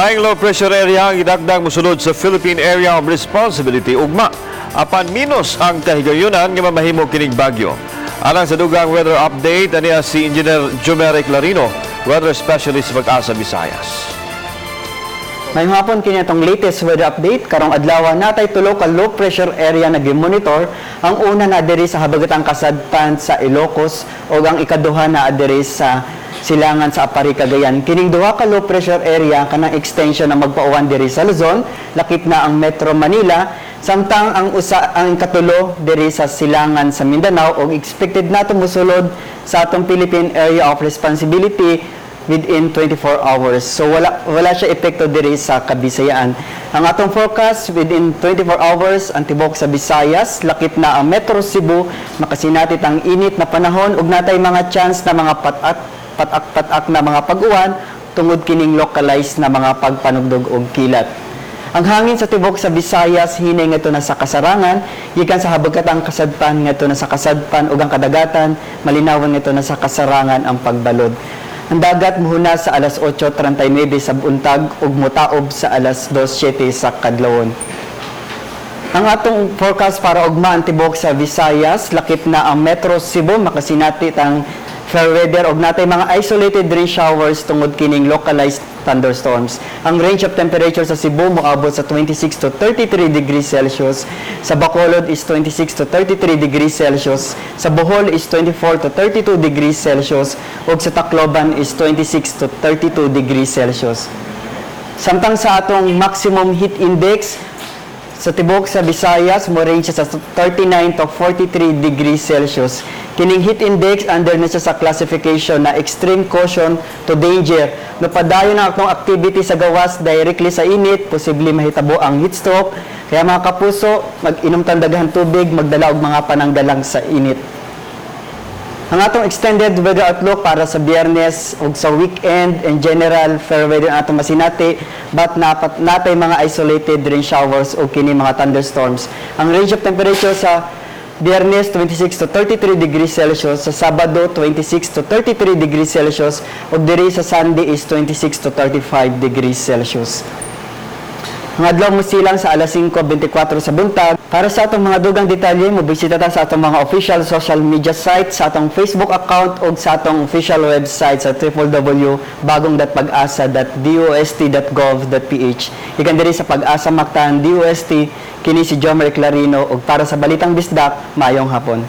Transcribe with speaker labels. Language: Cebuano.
Speaker 1: Laing low pressure area ang gidakdang mosulod sa Philippine Area of Responsibility ugma. Apan minus ang kahigayunan nga mamahimo kining bagyo. Alang sa dugang weather update, aniya si Engineer Jomeric Larino, weather specialist sa Pag-asa Visayas.
Speaker 2: Maayong hapon. Kini atong latest weather update karong adlaw. Natay tulo ka low pressure area na gimonitor. Ang una na diri sa habagatang kasadpan sa Ilocos ug ang ikaduha na diri sa silangan sa Aparri, Cagayan. Kining duha ka low pressure area kanang extension na magpauwan diri sa Luzon, lakip na ang Metro Manila, samtang ang usa, ang ikatulo, diri sa silangan sa Mindanao ug expected nato mosulod sa atong Philippine Area of Responsibility within 24 hours. So wala siya epekto diri sa Kabisayaan. Ang atong forecast within 24 hours, ang tibok sa Visayas, lakip na ang Metro Cebu, makasinati ang init na panahon ug natay mga chance na mga pat-ak patak-patak na mga pag-uwan tungod kining localized na mga pagpanugdog og kilat. Ang hangin sa tibok sa Visayas hinay ngadto na sa kasarangan gikan sa habagatang kasadpan ngadto na sa kasadpan ug ang kadagatan malinawan ngadto na sa kasarangan ang pagbalod. Ang dagat muhuna sa alas 8:39 sa buntag ug mutaob sa alas 2:07 sa kadlawon. Ang atong forecast para ugma, ang tibok sa Visayas, lakip na ang Metro Cebu, makasinati ang fair weather ug natay mga isolated rain showers tungod kining localized thunderstorms. Ang range of temperature sa Cebu moabot sa 26 to 33 degrees Celsius, sa Bacolod is 26 to 33 degrees Celsius, sa Bohol is 24 to 32 degrees Celsius ug sa Tacloban is 26 to 32 degrees Celsius. Samtang sa atong maximum heat index sa tibok sa Visayas, mo range siya sa 39 to 43 degrees Celsius. Kining heat index under na siya sa classification na extreme caution to danger. Nopadayon ang atong activity sa gawas directly sa init, posible mahitabo ang heat stroke. Kaya, mga kapuso, mag-inom tang daghang tubig, magdala og mga pananggalang sa init. Ang atong extended weather outlook para sa Biyernes ug sa weekend, in general, fair weather ang atong masinati, but napat natay mga isolated rain showers o kini mga thunderstorms. Ang range of temperature sa Biyernes, 26 to 33 degrees Celsius, sa Sabado, 26 to 33 degrees Celsius ug diri sa Sunday is 26 to 35 degrees Celsius. Ang adlaw mo silang sa alas 5:24 sa buntag. Para sa atong mga dugang detalye, mobisita ta sa atong mga official social media sites, sa atong Facebook account o sa atong official website sa www.bagong.pagasa.dost.gov.ph. Ikan diri sa Pag-asa Mactan DOST, kini si Jomer Clarino ug para sa Balitang Bisdak, maayong hapon.